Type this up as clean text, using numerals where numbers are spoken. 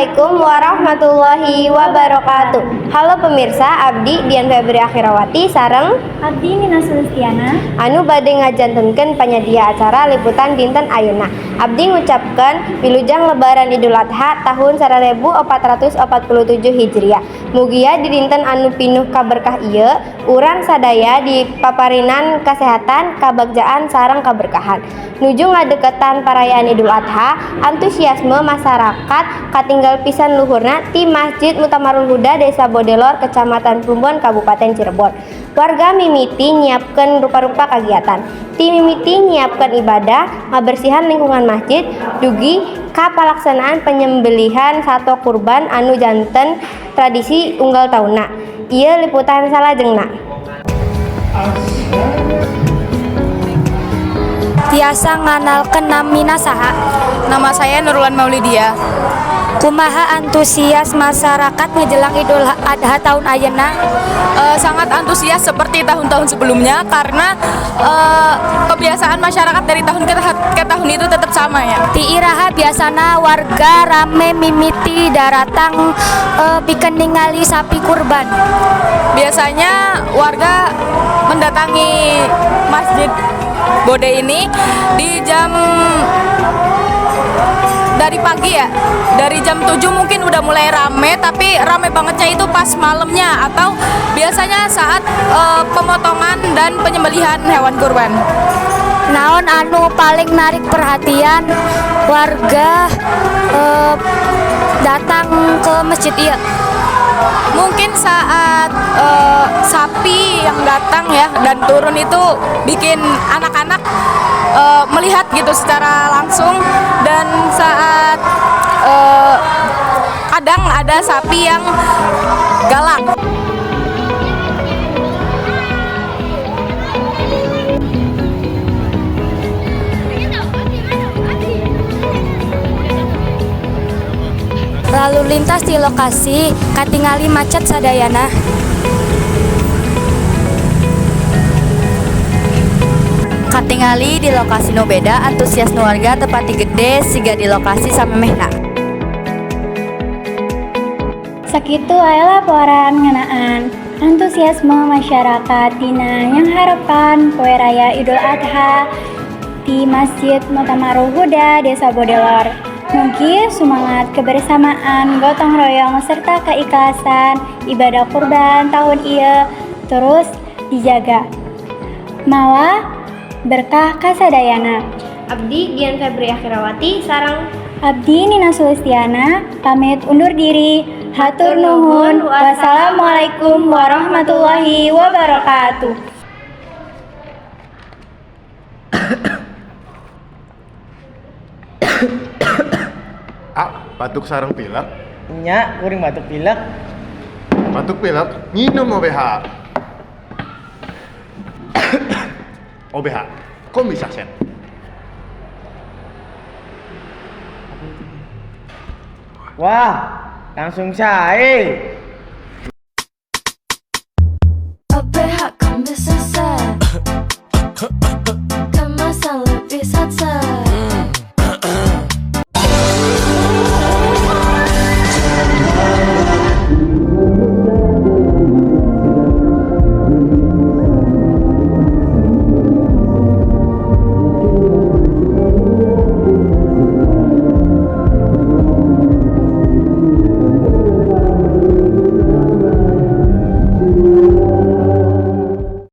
Assalamualaikum warahmatullahi wabarakatuh. Halo pemirsa, Abdi Dian Febri Akhirawati sareng Abdi Nina Sulistiana anu bade ngajantenkeun panyadia acara liputan dinten ayeuna. Abdi ngucapkeun wilujeng Lebaran Idul Adha tahun 1447 Hijriah. Mugia di dinten anu pinuh kaberkah ieu, urang sadaya dipaparinan kesehatan, kabagjaan sareng kaberkahan. Nuju ngadeketan perayaan Idul Adha, antusiasme masyarakat katinggal pisan luhurna ti Masjid Muktamarul Huda, Desa Bodelor, Kecamatan Plumbon, Kabupaten Cirebon. Warga mimiti nyiapkeun rupa-rupa kagiatan. Ti mimiti nyiapkeun ibadah, ngabersihan lingkungan masjid, dugi ka palaksanaan penyembelihan sato kurban anu janten tradisi unggal taunna. Ieu liputan salajengna. Tiasa nganalkeun namina saha? Nama saya Nurulan Maulidia. Kumaha antusias masyarakat ngejelang Idul Adha tahun ayeuna? Sangat antusias seperti tahun-tahun sebelumnya karena kebiasaan masyarakat dari tahun ke tahun itu tetap sama ya. Ti iraha biasana warga rame mimiti daratang pikeun ningali sapi kurban? Biasanya warga mendatangi Masjid Bode ini di jam dari pagi ya, dari jam 7 mungkin udah mulai rame, tapi rame bangetnya itu pas malamnya atau biasanya saat pemotongan dan penyembelihan hewan kurban. Naon anu paling narik perhatian warga datang ke masjid ieu? Mungkin saat sapi yang datang ya dan turun itu bikin anak-anak melihat gitu secara langsung, dan saat kadang ada sapi yang galak. Lalu lintas di lokasi katingali macet sadayana. Katingali di lokasi nu beda, antusias warga teu pati gede siga di lokasi samemehna. Sakitu wae laporan ngeunaan antusiasme masyarakat dina nyanghareupan Poe Raya Idul Adha di Masjid Muktamarul Huda, Desa Bodelor. Mugi semangat kebersamaan, gotong royong, serta keikhlasan ibadah kurban tahun ieu terus dijaga. Mawa berkah kasadayana. Abdi Dian Febri Akhirawati sareng Abdi Nina Sulistiana pamit undur diri. Hatur nuhun. Wassalamualaikum warahmatullahi wabarakatuh. Ah, batuk sareng pilek. Nya, kuring batuk pilek. Batuk pilek, minum OBH. OBH, kombi saset. Wah, langsung sae.